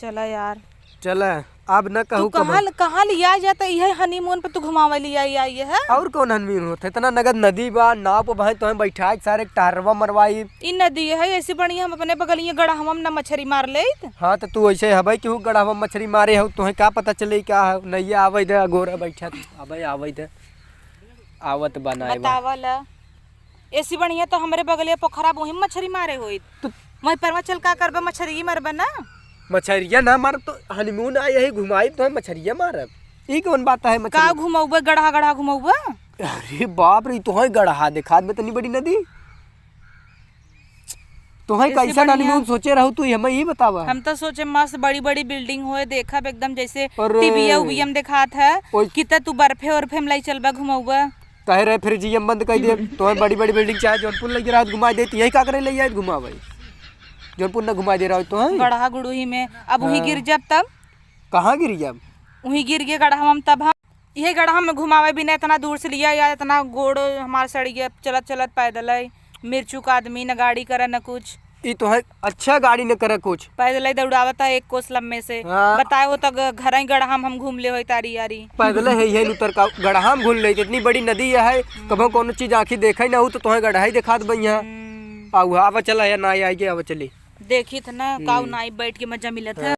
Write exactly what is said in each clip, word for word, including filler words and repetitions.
चला यार। चला, अब न तू कहू कहाँ, कहाँ। कहाँ लिया जाता? इहे honeymoon पे तू घुमावे लिया, या ये है? और कौन honeymoon होत है? इतना नगद नदी बा, नाव पे भाई तोहे बैठा के सारे टहरवा मरवाई। ई नदी है, ऐसी बढ़िया हम अपने बगलिया गड़हवा में न मछरी मार लेत। हाँ, तो तू ऐसे हबै कि हूँ गड़हवा में मछरी मारे हो, तोहे का पता चले का है? नैया आवे दे, गोरा बैठा, अबे आवे दे, आवत बा ना आवे। बतावा ला। ऐसी बढ़िया तो हमरे बगलिया पोखरा बोही में मछरी मारे होइत। तो वहीं परवा चल का करबे, मछरी मरबे ना। मछरिया ना मारब तो honeymoon आए यही घुमाई तो हम मछरिया मारब। ई कौन बात है का मछरी? घुमौबे, गड़हा गड़हा घुमौबे? अरे बाप रे, तोहे गड़हा देखात बा इतनी बड़ी नदी। तोहे ऐसी कैसन बढ़िया। Honeymoon सोचे रहू तू, हमें ई बतावा। हम तो सोचे मस्त बड़ी बड़ी building होए, देखब एकदम जैसे अरे। टीवीया उबिया में देखात है। ओइ। कितना तू बर्फे उर्फे में लाई चलबा घुमौबा। कहे रहे फ्रिजिया में बंद कर दे। तोहे बड़ी बड़ी building चाहे जौनपुर लगे रहत घुमा देती, यही का करे ले आए घुमावे? जौनपुर न घुमा दे रहा तो है। गड़हा गुड़ही में अब वहीं हाँ। गिर जाब तब। कहाँ गिर जाब? वहीं गिर गए गड़हा में तब हम। इहे गड़हा में घुमावे बिना इतना दूर से लिया या इतना गोड़ हमार सड़ गया, चलत चलत पैदल है, मिर्चू का आदमी, न गाड़ी करे न कुछ। ई तो है, अच्छा गाड़ी न करे कुछ। पैदल ही दौड़ावता एक कोस लम्बे से। हाँ। बताए हो तो ग-, घर ही गड़हा में हम घूम ले होई तारी यारी। पैदल है, यही उतर का गड़हा में घूम ले, इतनी बड़ी नदी है, कभो कोनो चीज आँखी देखे ना हो तो तोहे गड़हा ही देखात बइया। हम्म। आ, उहाँ आवा चला है, ना आए के आवा चली। देखी थ ना, हम्म। काऊ नाई बैठ के मजा मिलत है। हाँ।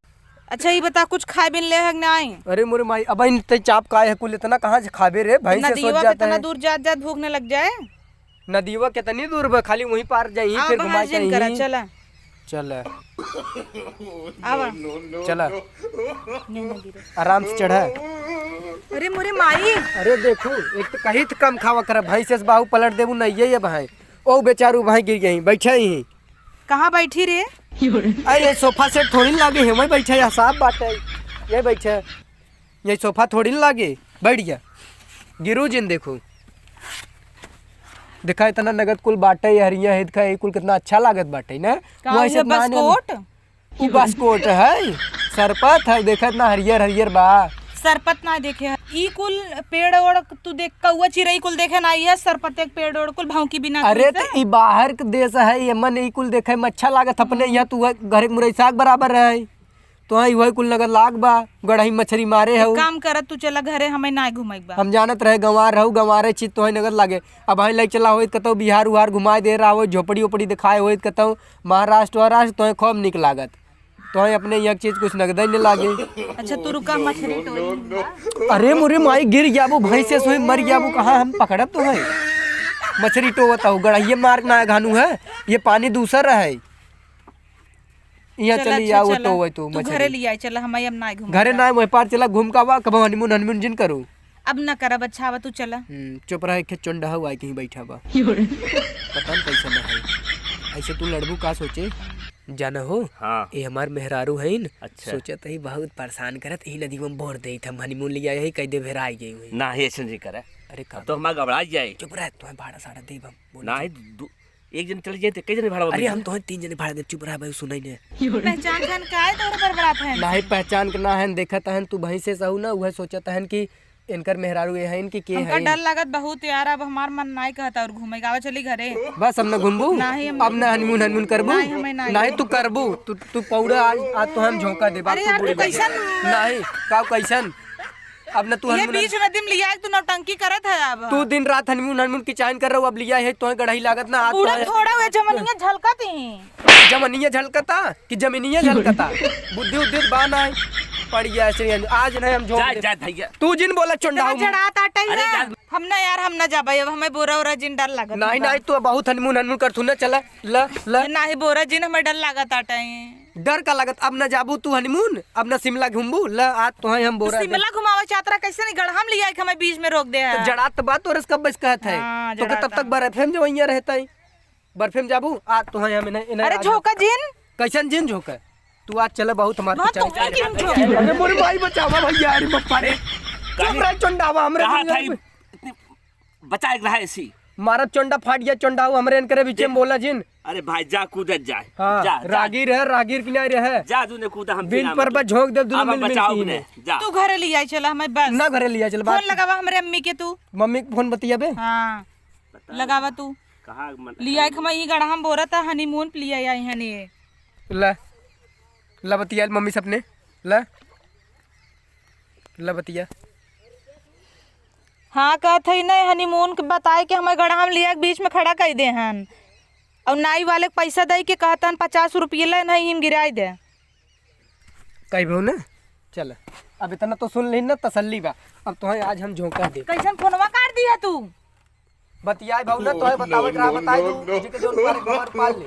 अच्छा, ई बता, कुछ खाए बिन ले है कि नाई? अरे मोरे माई, अब इन ते चाप काय है कुल, इतना कहाँ से खाबे रे? भैंस से सोच नदिया जाता कितना है। दूर जात जात भूख न लग जाए। नदिया कितनी दूर बा, खाली वहीं पार जाई, आवा, फिर घुमा बहार जिन करा, जाई। चला। चला। आवा। चला। नहीं, नहीं गिरे। आराम से चढ़ा। अरे मोरे माई। अरे देखू, एक तो कही तो कम खावा कर, भैंस से बाहु पलट देबू, नहीं ये, ये भाई। ओ बेचारू भाई गिर गई, बैठे ही। कहाँ बैठी रे? अरे, ये sofa set थोड़ी लागे है, वहीं बैठे, यहाँ साफ बाटे, ये बैठे, ये sofa थोड़ी ना लागे, बैठ जा, गिरू जिन देखू, देखा इतना नगद कुल बाटे, ये हरिया है, देखा ये कुल कितना अच्छा लागत बाटे ना। का वो ऐसे ये इतना आने बस्कोट? उ बस्कोट है, सरपत है, देखत ना हरियर हरियर बा। सरपत ना देखे है। ई कुल पेड़ ओड़ तू देख, कौआ चिरई कुल देखे ना, ये सरपत एक पेड़ ओड़ कुल भौंकी बिना अरे कुल से। त ई बाहर के देश है, ये मन ई कुल देखे में अच्छा लागत, अपने यहाँ तू है, घरे के मुरई साग बराबर है। तो आई वही कुल नगर लाग बा, गड़ही मछरी मारे एक हऊ। काम करत तू चला घरे, हमें ना घुमाई बा। हम जानत रहे गंवार रहू, गंवारे चीज तो है नगर लागे। अब भाई लई चला होइत कतौ बिहार उहार घुमाए दे रहा होइत, झोपड़ी ओपड़ी दिखाए होइत कतौ, महाराष्ट्र वहाराष्ट्र तोहे खूब निक लागत। तोहे अपने यहाँ चीज कुछ नगदे न लागे। अच्छा, तू रुका, मछरी टोई। अरे मोरे माई, गिर जाबू, भैंसे सोई मर जाबू, कहाँ हम पकड़ब तोहे? मछरी टोवत हो, गड़हिए मार ना घानू है, ये पानी दूसर है। यहाँ चला, चली अच्छा, आओ, चला। टोवे तू तू मछरी। घरे ले आई, चला, हम अब ना घूम घरे ना, वह पार चला, घूम का बा, कब honeymoon, honeymoon जिन करू। अब ना करब, अच्छा बा, तू चला। हम्म, चुप रह, एक चोंडा हऊ, आई कहीं बैठा बा। पता न कैसन है। ऐसे तू लड़बू का सोचे? जाना हो? हाँ। ये हमार मेहरारू है न, अच्छा। सोचत ही बहुत परेशान करत, यही नदी में बोर दे, हम honeymoon ले आए ही, कह दे भेरा आई गई हुई। ना, ये ऐसे नहीं करे। अरे का अब तो हमार घबरा जाए। चुप रह, तुम्हें भाड़ा साड़ा देब हम, बोले ना, जी। दु-, एक जन चल जाए तो कई जने भाड़ा अरे, मिल हम जाए? तो तीन जने भाड़ा देब, चुप रह भाई, सुनाई ने। पहचान खान का है तोरे बरबरात है? नाही, पहचान के ना है, देखत हन तू भैंसे सहू ना, उहे सोचत हन कि इनकर मेहरारू ये है, इनकी के हमका है? डर लागत बहुत यार, अब हमार मन नाई कहता और घूमे गावे चली घरे। बस हम न घूमबू? नाही, हम अब न honeymoon, honeymoon करबू? नाही, हमें नाही। नाही, तू करबू, तू, तू पौड़ा आज, आज तो हम झोंका देबा, अरे तू यार, तू बुढ़ी कैसन? नाही, का कैसन? अब न तू ये honeymoon बीच नदी में लिया, तू नौटंकी करत है अब। तू दिन रात honeymoon, honeymoon की चाइन कर रहा हूँ, अब लिया है, तोहे गढ़ाई लागत ना, आज पूरा तोहे थोड़ा हुए जमनिया झलकत ही। जमनिया झलकता कि जमीनिया झलकता? बुद्धि उद्धि बा ना, पड़ गया ऐसे ही, आज नहीं हम झोंक जा, दे। जा, भैया। तू जिन बोला चोंडा इतना हूँ। जड़ात आटा ही अरे ना। जा। हम ना यार, हम ना जाबे, अब हमें बोरा ओरा जिन डर लागत नहीं, बा। नहीं, तू बहुत honeymoon, honeymoon कर, तू ना चला, ल, ल। नहीं, बोरा जिन हमें डर लागत आटा ही। डर का लागत? अब ना जाबू तू honeymoon, अब ना शिमला घूमबू, ल, आज तोहे हम बोरा दे। शिमला घुमावे चाहत रहा, कैसे नहीं गढ़ा में लिया के हमें बीच में रोक दे तो है। जड़ात तो बात और कब बस कहत है। हाँ, तो जड़ात तब तक है। बर्फे में जो वहीं रहता है। बर्फे में जाबू, आ, तोहे हम इन्हें, इन्हें अरे आ जा। झोंका जिन। कैसन जिन झोंका? तू आज चले बहुत हमार वहाँ पचास तो है जिन झोंका। अरे मोरे भाई बचावा भैया, अरे बप्पा रे। चुप रह चोंडावा, हमरे कहा दुनिया था में। इतनी बचा एक रहा ऐसी। मारत चोंडा फाट गया, चोंडाऊ हमरे इनकरे बीचे में बोला जिन। अरे भाई जा कूदत जाए। हाँ, जा, जा। रागीर है, रागीर किनारे है। जा तूने कूदा हम बिन तीन पर आदमी। बस झोंक दे, दुनू अब हम मिल मिल बचाओ के ने, इन्हें। जा। तू घरे ले आई चला, हमें बस। ना घरे ले आई चला, फोन बात। लगावा हमरे अम्मी के तू। मम्मी के फोन बतियाबे? हाँ। लगावा तू। कहाँ मन लिया एक हम ई गढ़ा हम बोरा था honeymoon पे लिया आई हने। ले। ला बतिया मम्मी से अपने, ला, ला बतिया। हाँ, कहत हई नहीं, हनीमून के बताए के हमें गड़हा में लिया के बीच में खड़ा कर दे हन, और नाई वाले के पैसा दे के कहतन पचास रुपये ले नहीं, हिम गिराई दे। कही बहू ना, चल, अब इतना तो सुन ली ना, तसल्ली बा। अब तोहे आज हम झोंका दे। कैसन फोनवा काट दिया तू? बतियाए बहू ना, तोहे बतावत रहा, बताए दू, जेके जोन पार घर पाल ले।